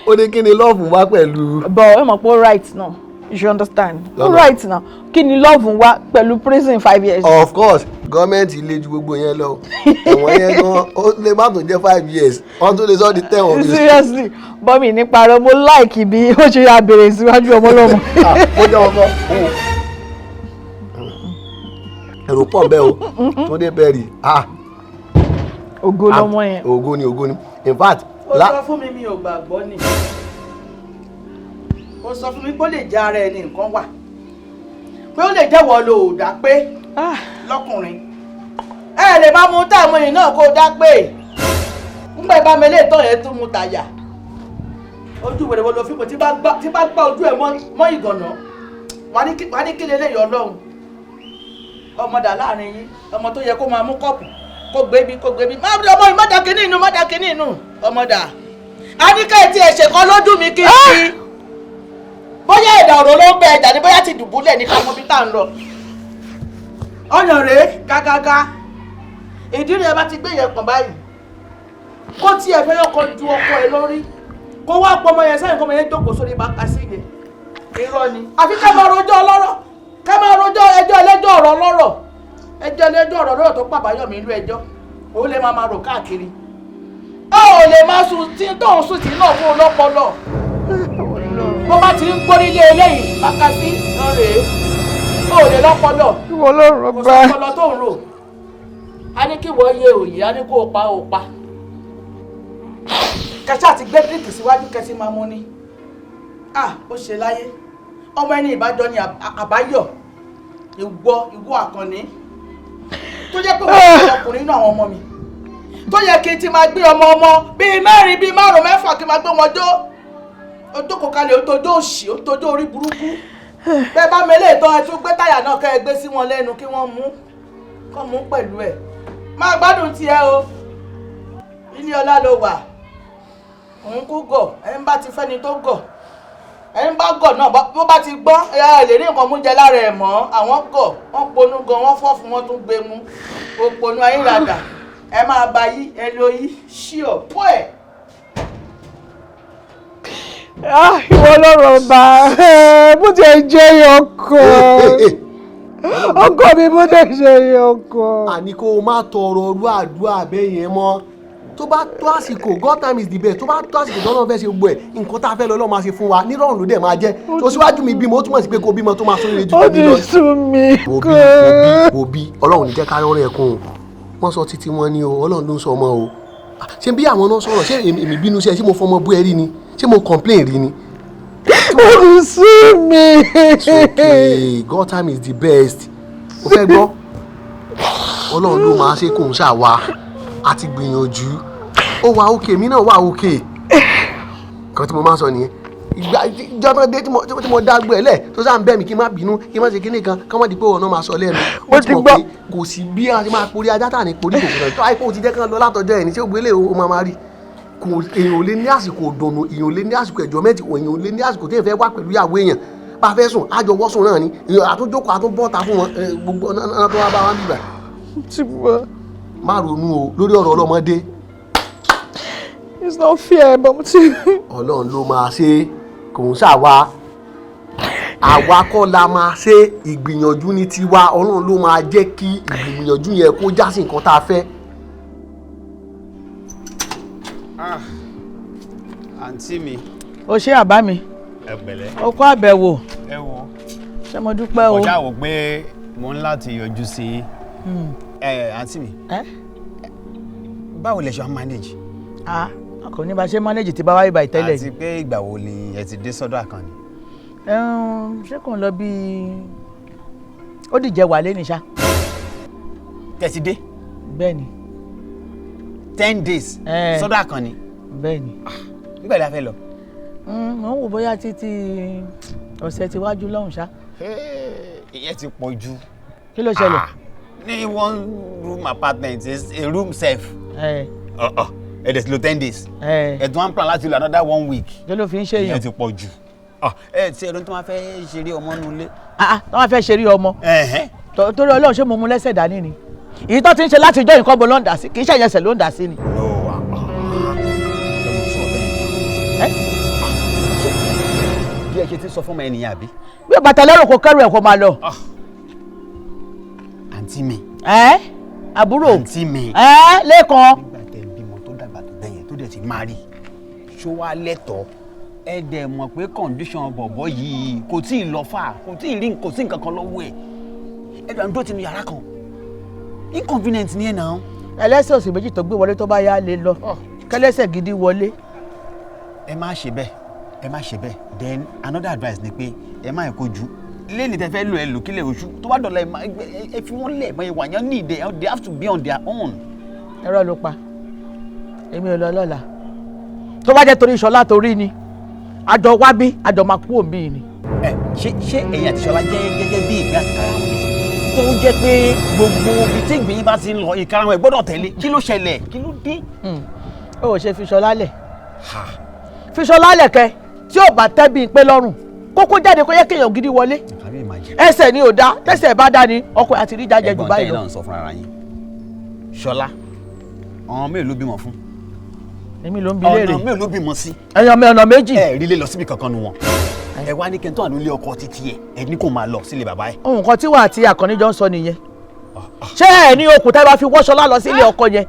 Ó ní kí ni love wá pẹ̀lú. But ẹ mọ̀ pé ó right now, you should understand, ó Lọ́nà. right now. Kí ni love ń wá pẹ̀lú prison 5 years? Of course, gọ́ọ̀mẹ̀ntì le ju gbogbo yẹn lọ. Ẹ̀wọ̀n yẹn gan, ó lè má tó jẹ́ 5 years, wọ́n tún lè sọ di 10 or Seriously, bọ́mì nípa rẹ, mo like bí ó ṣe yà bèrè síwájú ọmọ ọlọ́mọ. Ó jẹ́ ọkọ èrò pọ̀ bẹ́ẹ̀ o. Túndé Perry, ah. Ògo lọmọ yẹn. Ògo ni, ògo ni, in fact. Ó sọ fún mi, mi ò gbàgbọ́ ni. Ó sọ fún mi pé ó lè jẹ́ ara ẹni nǹkan wà, pé ó lè jẹ́wọ́ lo ò dá pé lọ́kùnrin ẹ lè máa mú táwọn èèyàn náà kó o dá pé ńgbà ìbá mi lè tọ́ yẹn tún mu tàyà ojú wèrè wo lo fíìmù tí bá gbá ojú ẹ mọ́ ìgànnà. Wà ní kí lélẹ́yìí. Ọlọ́run, ọmọdà láàrin yín, ọmọ tó yẹ kó máa mú kọ́ọ̀pù kó gbé bí, kó gbé bí, má ọmọ yìí má dà kínní inú, má dà kínní inú. Ọmọdà àníkẹ́ tí ẹ̀ṣẹ̀ kan lójú mi kí n fi bóyá ẹ̀dà ọ̀rọ̀ ló ń bẹ ẹ̀dà ni, bóyá ti dùbúlẹ̀ ní ká mọ bí tá à ń lọ. Ọyàn rèé gágágá, ìdí rẹ̀ bá ti gbé yẹn pọ̀n báyìí, kó tiẹ̀ fẹ́ yọkọ ju ọkọ ẹ lórí, kó wá pọ̀ ọmọ yẹn sẹ́yìn, kó ọmọ yẹn jókòó sórí bàkà sí yẹn. Irọ́ ni. Àfi ká máa rojọ́ ọlọ́rọ̀, ká máa rojọ́ ẹjọ́ ẹlẹ́jọ́, ọ̀rọ̀ ọlọ́rọ̀, ẹjọ́ ẹlẹ́jọ́, ọ̀rọ̀ ọlọ́rọ̀ tó pàbáyọ̀mí ìlú ẹjọ́ òun lè máa máa rò káàkiri. Ó ò lè máa sùn tí tó ń sùn tí náà fún un lọ́pọlọ. Bó bá ti ń gbórílé eléyìí bákasí náà rèé, ó lè lọ́pọlọ. Ìwọ lọ́rọ̀ Kò bá. sọ́pọlọ tó ń rò. A ní kí wọ́n yé òye, a ní kó o pa o pa. Kẹsà ti gbé díríkì síwájú kẹsì máa mú ni. Ah, ó ṣe láyé. Ọmọ ẹni ìbájọ ni àbáyọ. Ìwọ Àkànní. Tó jẹ́ pé wọ́n ti ọkùnrin nínú àwọn ọmọ mi. Tó yẹ kí n ti máa gbé ọmọ ọmọ bíi mẹ́rin, bíi márùn-ún, mẹ́fà, kí n máa gbé wọn jó. Ó jókòó kalẹ̀, ó tojó òṣì, ó tojó orí burúkú. Bẹ́ẹ̀ bá mele ìtàn, ẹ tún gbé táyà náà kẹ́ ẹ gbé sí wọn lẹ́nu kí wọ́n mú kọ́ mú pẹ̀lú ẹ̀. Máa gbádùn tiẹ̀ o. Ilé ọlá ló wà. Òun kú gọ̀, ẹ̀ ń bá ti fẹ́ni tó gọ̀. Ẹ̀ ń bá gọ̀ náà bó bá ti gbọ́n, ẹ lè rí nǹkan mú jẹ lára ẹ̀ mọ́. Àwọn gọ̀, wọ́n ponú gan, wọ́n fọ́ fún wọn tún gbé mú. Òpònú ayérada, ẹ máa ba yí, ẹ lo yí, ṣí ọ̀ pọ̀ ẹ̀. Ah, ìwọ lọ́rọ̀ bá bó tiẹ̀ jẹ́ ọkọ. Ọkọ mi, bó tiẹ̀ jẹ́ ọkọ. Àní kó o má tọrọ ọrú àdúrà bẹ́ẹ̀ yẹn mọ́. Tó bá tó àsìkò, God time is the best. Tó bá tó àsìkò tó náà fẹ́ ṣe gbogbo ẹ̀, nǹkan tá a fẹ́ lọ lọ́ọ́ máa ṣe fún wa nírọ̀rùn ló dẹ̀ máa jẹ́. Tó síwájú mi bímọ, ó túmọ̀ sí pé kó bímọ tó máa sórí ju Ó tèmi ti lọ. sú mi. Wo bí, wo bí, wo bí, Ọlọ́run ní jẹ́ ká rọ́rọ́ ẹ̀kún o. Wọ́n sọ títí wọn ní o, Ọlọ́run ló ń sọ ọmọ o. Ṣé bí àwọn náà sọ̀rọ̀, ṣé èmi bínú sí ẹ? Ṣé mo fọmọ bú ẹ rí ni? Ṣé mo complain rí ni? Ó ti sú mi. It's okay, God time is the best. O fẹ́ gbọ́, Ọlọ́run ló máa ṣe, kò ń ṣàwà àti gbìyànjú. Ó wà òkè, mi náà wà òkè. Kan tí mo máa ń sọ nìyẹn. Ìgbà ìjọ tán dé tí mo dágbó ẹ lẹ̀, tó sáà ń bẹ̀ mí kí n má bínú, kí n má ṣe kíní kan kí wọ́n di pé òun náà máa sọ lẹ́nu. Mo Ó ti ti mọ̀ gbọ́. pé kò sí bí a ṣe máa porí ajá tà ní porí kòkòrò tó àìpé ó ti jẹ́ kán lọ látọjọ́ ẹ̀ ní. Ṣé ó gbélé o máa máa rí kò? Èèyàn ò lè ní àsìkò òdòdó, èèyàn ò lè ní àsìkò ẹ̀jọ̀ mẹ́tì, èèyàn ò lè ní àsìkò tí èèyàn fẹ́ wá pẹ̀lú ìyàwó èèyàn. Bá a fẹ́ sùn, àjọ wọ́sùn náà ni. Èèyàn àtúnjókòó, àtúnbọ́ta fún wọn, gbogbo ọ̀nà tó wá bá wa ń bìbà. Ti gbọ́. Má ronú o lórí ọ̀rọ̀ ọlọ́mọdé. It's not fair, but mo ti. Ọlọ́run ló máa ṣe, kò ń ṣàwa. Àwa kọ́ la máa ṣe, ìgbìyànjú ní tiwa. Ọlọ́run ló máa jẹ́ kí ìgbìyànjú yẹn kó já sí nǹkan tá a fẹ́. Ah, àǹtí mi. O ṣé, àbá mi. Ẹ pẹ̀lẹ́. O kó àbẹ̀wò. Ẹ wo. Ṣé mo dúpẹ́ o. Mo ṣáà wò pé mo ń láti yọjú sí i. Ẹ àǹtí mi. Ẹ? Báwo lẹ ṣe wá manage? Ah, kò ní bá ṣe manage tí bá wáyé báyìí tẹ́lẹ̀. Àti pé ìgbà wo ni ẹ ti dé sọ́dọ̀ Àkànní? Ṣé kò ń lọ bíi ó dìjẹ́ wà lé ní ṣá. Tẹ́ ti dé? Bẹ́ẹ̀ni. 10 days Eh. sọ́dọ̀ Àkànní? Bẹ́ẹ̀ni. Nígbà tí a fẹ́ lọ. Mo ń wò bóyá títí ọ̀sẹ̀ tíwájú lọ́hùn ṣá. Ìyẹn ti pọ̀ jù. Kí ló ṣẹlẹ̀? Ah, ní one room apartment is a room sef. Ẹ dẹ̀ ti lò 10 days. Ẹ tún wá ń plan láti lò another one week. Kí ló fi ń ṣe Ìyẹn èèyàn? ti pọ̀ jù. Ẹ ti ẹ̀rọ tó máa fẹ́ ṣeré ọmọ nulẹ̀. Ah, tó máa fẹ́ ṣeré ọmọ. Ẹ̀hẹ́n. Torí Ọlọ́run, ṣé mo mú lẹ́sẹ̀ dání ni? Èyí tó ti ń ṣe láti ìjọ nǹkan bọ̀ ló ń dà sí, kì í ṣẹ̀yẹsẹ̀ ló ń dà sí ni. No, ah, ah, sọ bẹ́ẹ̀. Ẹ́? Bí ẹ ṣe ti sọ fún ọmọ ẹnìyàn àbí? Bí o bàtà lẹ́rù, kò kẹ́rù ẹ̀ kó máa lọ. Àǹtí mi. Ẹ́, àbúrò. Àǹtí mi. Ẹ́, Lẹ́kan. Nígbà tẹ bímọ tó dàgbà tó bẹ́yẹn, tó dẹ̀ ti máa rí, ṣó wá lẹ́tọ̀ọ́? Ẹ dẹ̀ mọ̀ pé condition bọ̀bọ̀ yìí kò tí ì lọ fà, kò tí ì rí, kò sí nǹkan kan lọ́wọ́ ẹ̀. Ẹ dẹ̀ ń dó tinú yàrá kan, inconvenient ni ẹ̀ náà. Ẹlẹ́sẹ̀ òsì méjì tó gbé wọlé, tó bá yá lè lọ kẹlẹ́sẹ̀ gidi wọlé. Ẹ má ṣe bẹ́ẹ̀, ẹ má ṣe bẹ́ẹ̀. Then another advice ni pé ẹ má kó ju lẹ́ni tẹ́ fẹ́ lò, ẹ lò kílẹ̀ oṣù tó bá dọ̀la. Ẹ fi wọ́n lẹ̀ mọ́ ìwà yẹn ní ìdẹ. They have to be on their own. Ẹ̀rọ ló pa, èmi ò lọ lọ́la. Tó bá jẹ́ torí Ṣọlá, torí ni àjọ wá bí, àjọ máa kú òbí ni. Ẹ ṣé ẹ̀yin àti Ṣọlá jẹ́ gẹ́gẹ́ bí ìgbé àti karahun ni, tó jẹ́ pé gbogbo ibi tí ìgbín bá ti ń lọ, ìkarahun ẹ̀ gbọ́dọ̀ tẹ̀lé? Kí ló ṣẹlẹ̀? Kí ló dé? Ó ò ṣe fi Ṣọlá lẹ̀, fi Ṣọlá lẹ̀ kẹ. Tí ò bá tẹ́ bí pé lọ́rùn, kókó jáde, kó yẹ kéèyàn gidi wọlé. Àbí ìmàjẹ. Ẹsẹ̀ ni ò dá, tẹ́sẹ̀ bá dá ni ọkọ àti rí jájẹ jù Ẹ̀gbọ́n, báyìí tẹ́yìn lọ. náà ń sọ fúnra yín. Ṣọlá, ọ̀hún mélòó ló bímọ fún? Èmi ló ń bi léèrè. Ọ̀nà mélòó ló bímọ sí? Ẹ̀yàn mi, ọ̀nà méjì. Ẹ rí lé lọ síbi kankan nu wọn. Ẹ wá ní kẹ́ńtọ́ àánú ilé ọkọ títí ẹ, ẹ ní kó máa lọ sílé bàbá ẹ. Nǹkan tí wà àti Àkànní jọ ń sọ nìyẹn. Ṣé ẹ ní okùn tẹ́ bá fi wọ́ Ṣọlá lọ sílé ọkọ yẹn,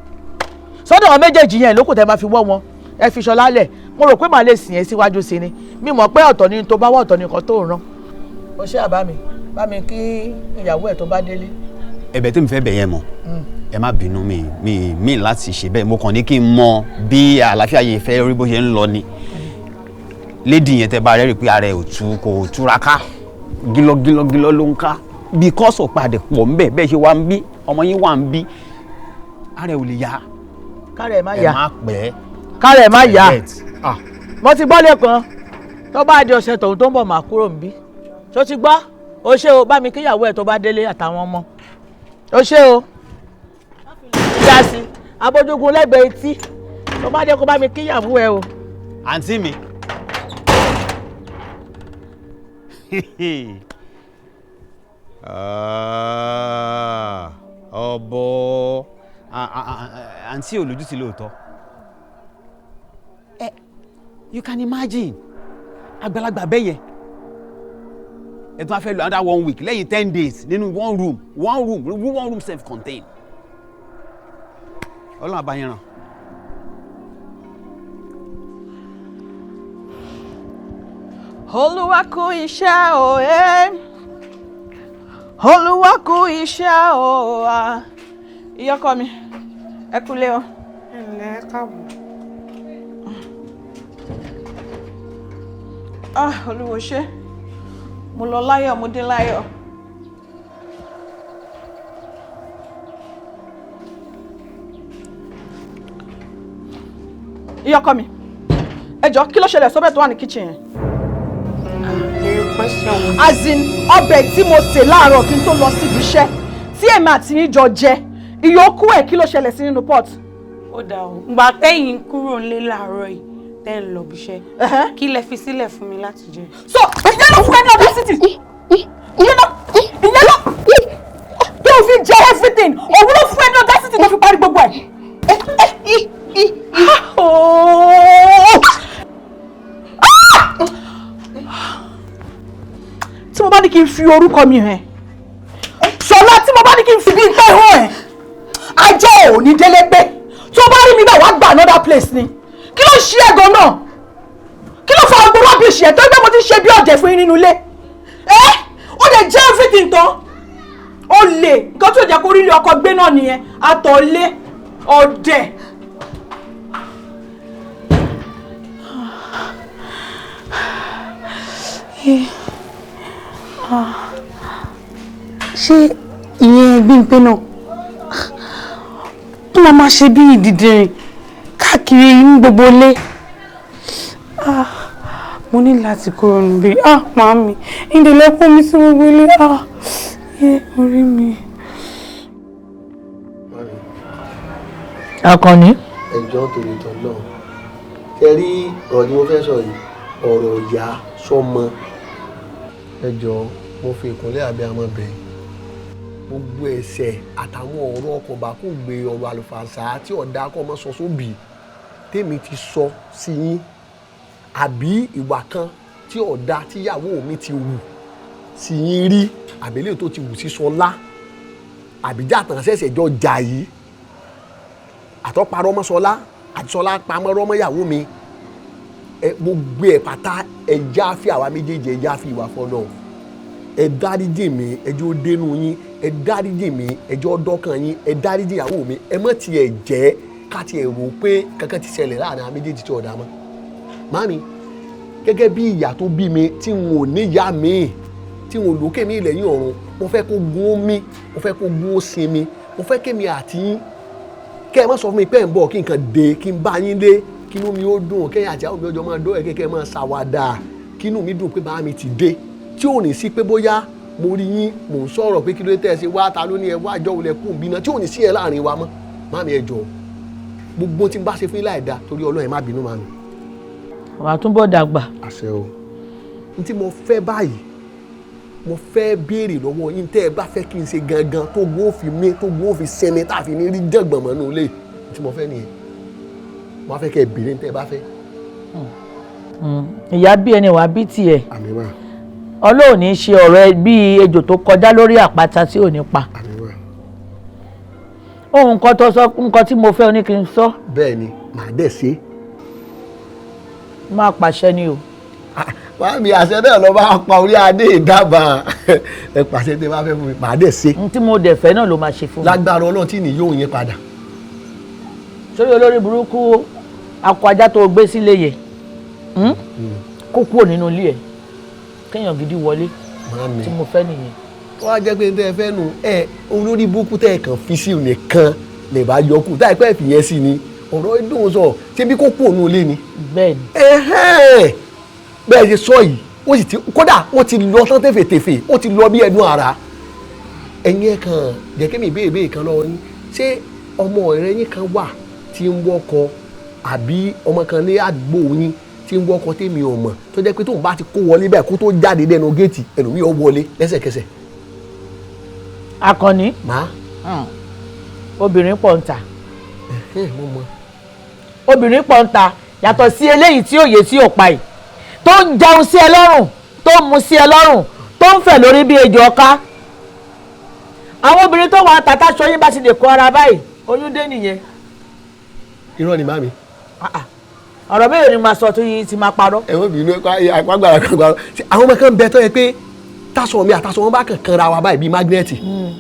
sọ́dọ̀ àwọn méjèèjì yẹn lókùn tẹ́ bá fi wọ́ wọn? Ẹ fi Ṣọlá lẹ̀. Mo rò pé màá lè sìn ẹ́ síwájú sí ni. Mi mọ̀ pé ọ̀tọ̀ ni tó bá wà, ọ̀tọ̀ ni nǹkan tó ń rán. O ṣé àbá mi, bá mi kí ìyàwó ẹ̀ tó bá délé. Ẹ̀bẹ̀ tí mi fẹ́ bẹ̀ yẹn mọ̀, ẹ má bínú, mi láti ṣe bẹ́ẹ̀. Mo kàn ní kí n mọ bí àlàáfíà yìí fẹ́ rí, bó ṣe ń lọ ni. Lady yẹn, tẹ́ bá rẹ́ rí pé ara ẹ̀ ò tú, kò túraká, gílọ́gílọ́gílọ́ ló ń ká because ọ̀pá pọ̀ ń bẹ̀. Bẹ́ẹ̀ ṣe wá ń bí, ọmọ yín wà ń bí, ara ẹ̀ ò lè yá. Kára ẹ̀ má Ẹ yá. má pẹ́. Kára ẹ̀ má yá. Ẹ. Mo ti gbọ́ lẹ́kan, tó bá di ọ̀sẹ̀ tòun tó ń bọ̀, máa kúrò níbí. Tó ti gbọ́? O ṣé o, bá mi kíyàwó ẹ̀ tó bá délé àtàwọn ọmọ. O ṣé o. Ìyá sí abójúgun lẹ́gbẹ̀ẹ́ etí, tó bá dé, kó bá mi kíyàwó ẹ o. Àǹtí mi. Ah, ọ̀bọ àǹtí olójútì lóòótọ́. Ẹ, you can imagine, àgbàlagbà bẹ́ẹ̀ yẹn, ẹ tún wá fẹ́ lò another one week lẹ́yìn 10 days nínú one room, one room, one room self contained. Ọlọ́run àbáyẹn ràn. Olúwa kú iṣẹ́ o ẹ́, Olúwa kú iṣẹ́ o wa. Ìyọkọ mi, ẹ kúlé o. Ẹ ǹlẹ́, káàbọ̀. Ah, Olúwo ṣé, mo lọ láyọ̀, mo dé láyọ̀. Ìyọkọ mi, ẹ jọ̀ọ́, kí ló ṣẹlẹ̀ sọ́bẹ̀ tó wà ní kitchen yẹn? As in, ọbẹ̀ tí mo sè láàárọ̀ kí n tó lọ síbi iṣẹ́, tí èmi àti yín jọ jẹ ìyókù ẹ̀, kí ló ṣẹlẹ̀ sí nínú pot? Ó dáa o. Ìgbà tẹ́yìn kúrò nílé láàárọ̀ yìí, tẹ́ ń lọ bíṣẹ́, kí lẹ fi sílẹ̀ fún mi láti jẹ? So ìyẹn ló fún ẹ ní audacity, ìyẹn ló tó fi jẹ everything, òun ló fún ẹ ní audacity tó fi parí gbogbo ẹ̀. Oh! Ah! Tí mo bá ní kí n fi orúkọ mi hàn Ṣọlá, tí mo bá ní kí n fi bí n pẹ́ hàn ẹ̀, ajé ò ní délé pé tó bá rí mi bẹ́ẹ̀, wá gba another place ni. Kí ló ṣe é gan náà? Kí ló fa gbogbo rubbish ẹ̀ tó gbé mo ti ṣe bí ọ̀dẹ̀ fún yín nínú ilé ẹ́? Ó lè jẹ́ everything tán, ó lè nǹkan tó jẹ́ kó rí ilé ọkọ gbé náà nìyẹn, àtọ̀lé ọ̀dẹ̀. Ṣé ìyẹn Bímpé náà tó máa ṣe bí ìdìdìrìn káàkiri ní gbogbo ilé? Ah, mo ní láti kúrò níbí. Ah, màámi, ìdílé kó mi sí gbogbo ilé. Ah, yé orí mi. Àkànní. Ẹjọ́ torí tọ́ náà ṣe rí ọ̀rọ̀ tí mo fẹ́ sọ yìí, ọ̀rọ̀ ìyá sọ́mọ. Ẹjọ́, mo fi ìkúnlẹ̀ abiyamọ bẹ̀, gbogbo ẹ̀ṣẹ̀ àtàwọn ọ̀rọ̀ ọkọ̀ bá kò gbé, ọ̀rọ̀ àlùfànṣá tí ọ̀dà kọ́ mọ́ sọ sóbì tèmi ti sọ sí yín, àbí ìwà kan tí ọ̀dà tíyàwó mi ti wù sí yín rí, àbílẹ̀ tó ti wù sí Ṣọlá, àbíjà tàn ṣẹ̀ṣẹ̀ jọ jà yìí, àtọ́parọ́ mọ́ Ṣọlá àti Ṣọlá pamọ́ rọ́mọ́ ìyàwó mi, ẹ gbogbo ẹ̀ pátá, ẹ já fi àwa méjèèjì, ẹ já fi ìwà fọlọ́, ẹ dáríjì mi, ẹjọ́ dénú yín, ẹ dáríjì mi, ẹjọ́ dọ́kàn yín, ẹ dáríjì ìyàwó mi. Ẹ mọ̀ tiẹ̀ jẹ́ ká tiẹ̀ rò pé kankan ti ṣẹlẹ̀ láàrin àwọn méjèèjì tí ọ̀dà mọ́. Màmí, gẹ́gẹ́ bí ìyá tó bí mi, tí n ò níyà mi, tí n ò lókè mi lẹ́yìn ọ̀run, mo fẹ́ kó gún ó mi, mo fẹ́ kó gún ó sinmi, mo fẹ́ kémi àti yín, kẹ́ ẹ má sọ fún mi pé ẹ̀ ń bọ̀, kí nǹkan dé, kí n bá yín lé, kí inú mi ó dùn, kẹ́yìn àti àwọn mi ọjọ́ máa dọ́ ẹ̀, kẹ́kẹ́ máa ṣàwàdà, kí inú mi dùn pé bàá mi ti dé, tí ò ní sí pé bóyá mo rí yín, mò ń sọ̀rọ̀ pé kí ló dé tẹ́ ẹ ṣe wá, ta ló ní ẹ wá, àjọ òun ẹ kú òǹbí náà, tí ò ní sí ẹ láàrin wa mọ́. Màmí, ẹ jọ̀ọ́, gbogbo tí n bá ṣe fún yín láì dáa, torí Ọlọ́run, ẹ má bínú, màmí. Wà á túbọ̀ dàgbà. Àṣẹ o. N tí mo fẹ́ báyìí, mo fẹ́ béèrè lọ́wọ́ yín, tẹ́ ẹ bá fẹ́ kí n ṣe gangan tó gún ó fi mí, tó gún ó fi sinmi, tá a fi ní rí jẹ̀gbọ̀n mọ́ nínú ilé, n tí mo fẹ́ nìyẹn. Mo á fẹ́ kẹ́ ẹ béèrè ní tẹ́ ẹ bá fẹ́. Ìyá bí ẹni wàá bí tiẹ̀. Àmín mà. Ọlọ́run ní í ṣe ọ̀rọ̀ ẹ bí ejò tó kọjá lórí àpáta tí ò ní pa. Àmín mà. Ohun nǹkan tó sọ, nǹkan tí mo fẹ́, o ní kí n sọ. Bẹ́ẹ̀ ni, màá dẹ̀ ṣe. Máa pàṣẹ ni o. Màámi, àṣẹ náà lọ bá pa orí adé ìdábàá. Ẹ pàṣẹ tẹ bá fẹ́ fún mi, màá dẹ̀ ṣe. N tí mo dẹ̀ fẹ́ náà ló máa ṣe fún mi. Lágbára Ọlọ́run tí ní yóò yín padà. Sórí olórí burúkú akọ ajá tó gbé sílé yẹ, kó kúrò nínú ilé ẹ, kéèyàn gidi wọlé. Màámi, tí mo fẹ́ nìyẹn. Wọ́n á jẹ́ pé tẹ́ ẹ fẹ́ nu ẹ, olórí burúkú tẹ́ ẹ kàn fi sí nìkan lè bá yọkù táì pẹ́ fìyẹn sí ni ọ̀rọ̀ dùn sọ. Ṣé bí kò kú òun ilé ni. Bẹ́ẹ̀ni. Ẹ̀hẹ́n, bẹ́ẹ̀ ṣe sọ yìí, ó sì ti kódà ó ti lọ tán tẹ̀fẹ̀tẹ̀fẹ̀, ó ti lọ bí ẹnu ara. Ẹ̀yin ẹ̀ kàn jẹ́ kí mi béèrè béèrè kan lọ́wọ́ yín. Ṣé ọmọ ọ̀rẹ́ yín kan wà tí ń wọ́kọ, àbí ọmọ kan ní àdúgbò yín tí ń wọ́kọ tèmi ò mọ̀, tó jẹ́ pé tóun bá ti kó wọlé bẹ́ẹ̀, kó tó jáde lẹ́nu géètì, ẹlòmíì ó wọlé lẹ́sẹ̀kẹsẹ̀? Akànnì. Má. Obìnrin pọ̀ ń ta. Mo mọ̀. Obìnrin pọ̀ ń ta, yàtọ̀ sí eléyìí tí òye tí ò pa yìí, tó ń jẹun sí ẹ lọ́rùn, tó ń mu sí ẹ lọ́rùn, tó ń fẹ̀ lórí bí ejò ọká. Àwọn obìnrin tó wà tàtà ṣọyún bá ti lè kó ara báyìí, oyún dé nìyẹn. Irọ́ ni, màmí. Ọ̀rọ̀ mélòó ni màá sọ tó yìí ti máa parọ́? Ẹ̀wọ̀n bínú àgbàgbàrà kan gbàrà. Àwọn ọmọ kan bẹ tó yẹ pé tásọ mi àtàsọ wọn bá kàn kanra wa báyìí bíi magnet,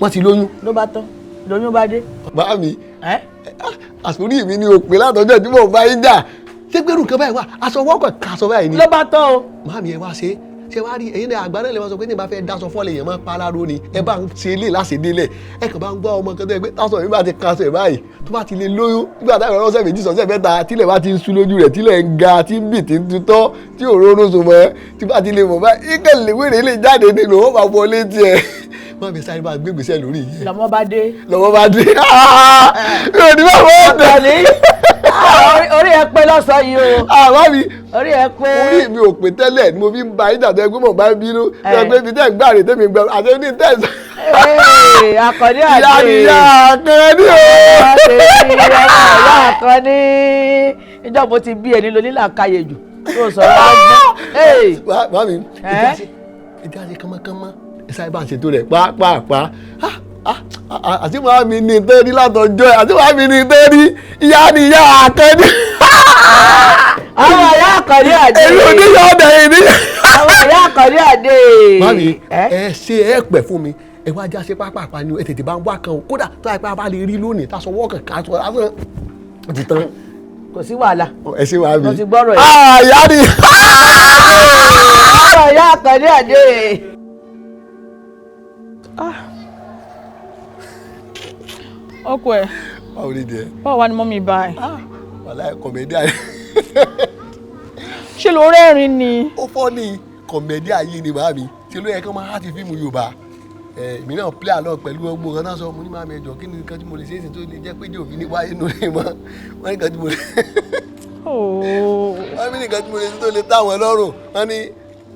wọ́n ti lóyún. Ló bá tán, lóyún bá dé. Màmí, àsórí mi ni òpè látọjọ́ tí mò ń bá yín jà. Ṣé gbèrú nǹkan báyìí wà, aṣọ wọ́kọ̀ kàṣọ báyìí ni. Ló bá tán o. Màmí, ẹ wá ṣe ṣe wá rí ẹ̀yin náà, àgbà náà lè máa sọ pé ní ìbá fẹ́ daṣọ fọ́lẹ̀ yẹn máa paláró ni. Ẹ bá ń ṣe ilé láṣẹ délẹ̀, ẹ kàn bá ń gbọ́ ọmọ kan tó yẹ pé táṣọ mi bá ti kaṣọ ẹ̀ báyìí, tó bá ti lè lóyún nígbà táwọn ọlọ́sẹ̀ 2 sọ̀sẹ̀ 3, tílẹ̀ bá ti ń sú lójú rẹ̀, tílẹ̀ ń ga, tí ń bì, tí ń tutọ́, tí òróró so mọ́, tí bá ti lè mọ̀ báyìí, ikẹ̀ lè wéré lè jáde nínú ó máa wọlé tiẹ̀. Má mi sáré máa gbégbèsè lórí yìí. Lọmọ bá dé. Lọmọ bá dé, mi ò ní bá wọ́n dẹ̀. Orí ẹ pé lọ́sàn-án yìí o. Àwa mi. Orí ẹ pé. Orí mi ò pé tẹ́lẹ̀ ni mo fi ń ba yín dàtọ́ ẹgbẹ́ mọ̀ bá ń bínú ẹgbẹ́ mi tẹ́ ń gbà rè tẹ́mi gbà àti ní tẹ́sán. Akànní àti ìyá ìyá Akànní o. Ọmọ ìyá Akànní, ìjọ mo ti bí ẹni lóní làákàyè jù tó sọ̀rọ̀ ọgbọ́n. Màmí, ìjà ṣe kánmọ́kánmọ́, ẹ sáré bá ń ṣètò rẹ̀ pàápàá. Àti màmí ní tẹ́rí látọjọ́ ẹ̀, àti màmí ní tẹ́rí, ìyá ni ìyá Akànní. Àwọn ìyá Àkànní àdé. Èmi ò ní yọ ọdẹ yìí ní. Àwọn ìyá Àkànní àdé. Màmí, ẹ ṣe ẹ pẹ̀ fún mi. Ẹ wá já ṣe pápápá ni, ẹ tètè bá ń wá kan o. Kódà tó àìpá bá lè rí lónìí, táṣọ wọ́ọ̀kàn ká aṣọ lásán ti tán. Kò sí wàhálà. Ẹ ṣe wàá mi. Mo ti gbọ́rọ̀ yìí. Ìyá ni. Àwọn ìyá Àkànní àdé. Ọkọ ẹ. Báwo ni díẹ̀? Báwo wá ni mummy báyìí? Wàhálà comedy. Ṣé ló rẹ́rìn ni? Ó fọ́ ní comedy ayé ni, màmí. Ṣe ló yẹ kí wọ́n máa ti fíìmù Yorùbá? Èmi náà play along pẹ̀lú gbogbo nǹkan náà sọ. Mo ní, màmí, ẹjọ́, kí ni nǹkan tí mo lè ṣe é ṣe tó lè jẹ́ pé jòfin ní wáyé nù lè mọ́? Wọ́n ní nǹkan tí mo lè wọ́n ní nǹkan tí mo lè ṣe tó lè táwọn lọ́rùn. Wọ́n ní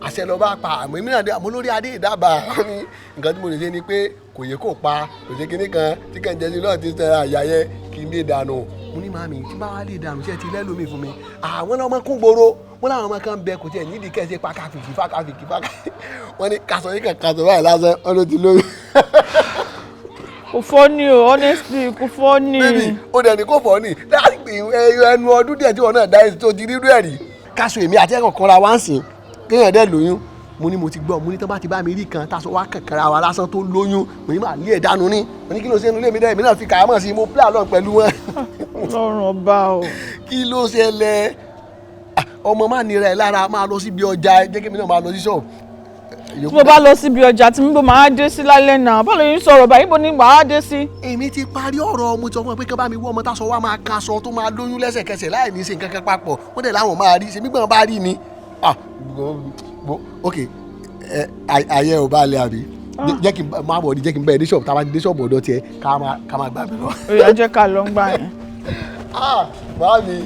àṣẹ lọ bá pa àmọ́ èmi náà dé àmọ́ lórí adé ìdábàá. Wọ́n ní nǹkan tí mo lè ṣe ni pé kò yẹ kó pa kò ṣe kinní kan tí kàn jẹ́ sí náà ti sẹ àyà yẹn kí n lè dànù. Mo ní, màmí, tí bá wà lè dànù, ṣe ti lẹ́lòmíì fún mi? Àwọn ọmọ kún gbòòrò wọn làwọn ọmọ kan bẹ, kò tiẹ̀ nídìí kẹ́ ẹ ṣe pàkàfìkì fàkàfìkì fàkà. Wọ́n ní kàṣọ yìí kàn kàṣọ báyìí lásán, wọ́n ló ti lóyún. Kò funny o, honestly, kò funny. Bébì, ó dẹ̀ ní kò funny láti ẹnu ọdún díẹ̀ tí wọn náà dá èsì tó ti rírú ẹ̀ rí. Káṣọ èmi àti ẹ̀kọ́ kanra wá ń sìn kéèyàn dẹ̀ lóyún. Mo ní mo ti gbọ́. Mo ní tán bá ti bá mi rí kan táṣọ wá kankanra wa lásán tó lóyún, mo ní màá lé ẹ̀ dànù ní. Mo ní kí ló ṣe inú ilé mi dẹ́, èmi náà fi kàámọ̀ sí i, mo play along pẹ̀lú wọn. Ọlọ́run ọba o. Kí ló ṣẹlẹ̀? Ọmọ má nira ẹ lára, máa lọ síbi ọjà, jẹ́ kí èmi náà máa lọ sí ṣọ́ọ̀bù. Tí mo bá lọ síbi ọjà tí mo máa dé sí lálẹ́ náà, báwo ló ń sọ̀rọ̀ báyìí? Ibo ni màá dé sí? Èmi ti parí ọ̀rọ̀. Mo ti sọ fún ẹ pé kí wọ́n bá mi wọ́ ọmọ táṣọ wa máa kaṣọ tó máa lóyún lẹ́sẹ̀kẹsẹ̀ láì ní í ṣe nǹkan kan papọ̀. Wọ́n dẹ̀ láwọn máa rí ṣe mígbọ́n bá rí ni. Ok, ayé ò bá lẹ àbí? Jẹ́ kí n máa bọ̀ ní, jẹ́ kí n bẹ́ẹ̀ dé ṣọ́ọ̀bù. Tá a bá dé ṣọ́ọ̀bù ọ̀dọ̀ tiẹ̀, ká máa gbà mí lọ. Ó yá, jẹ́ ká lọ ń gbà yẹn. Màámi.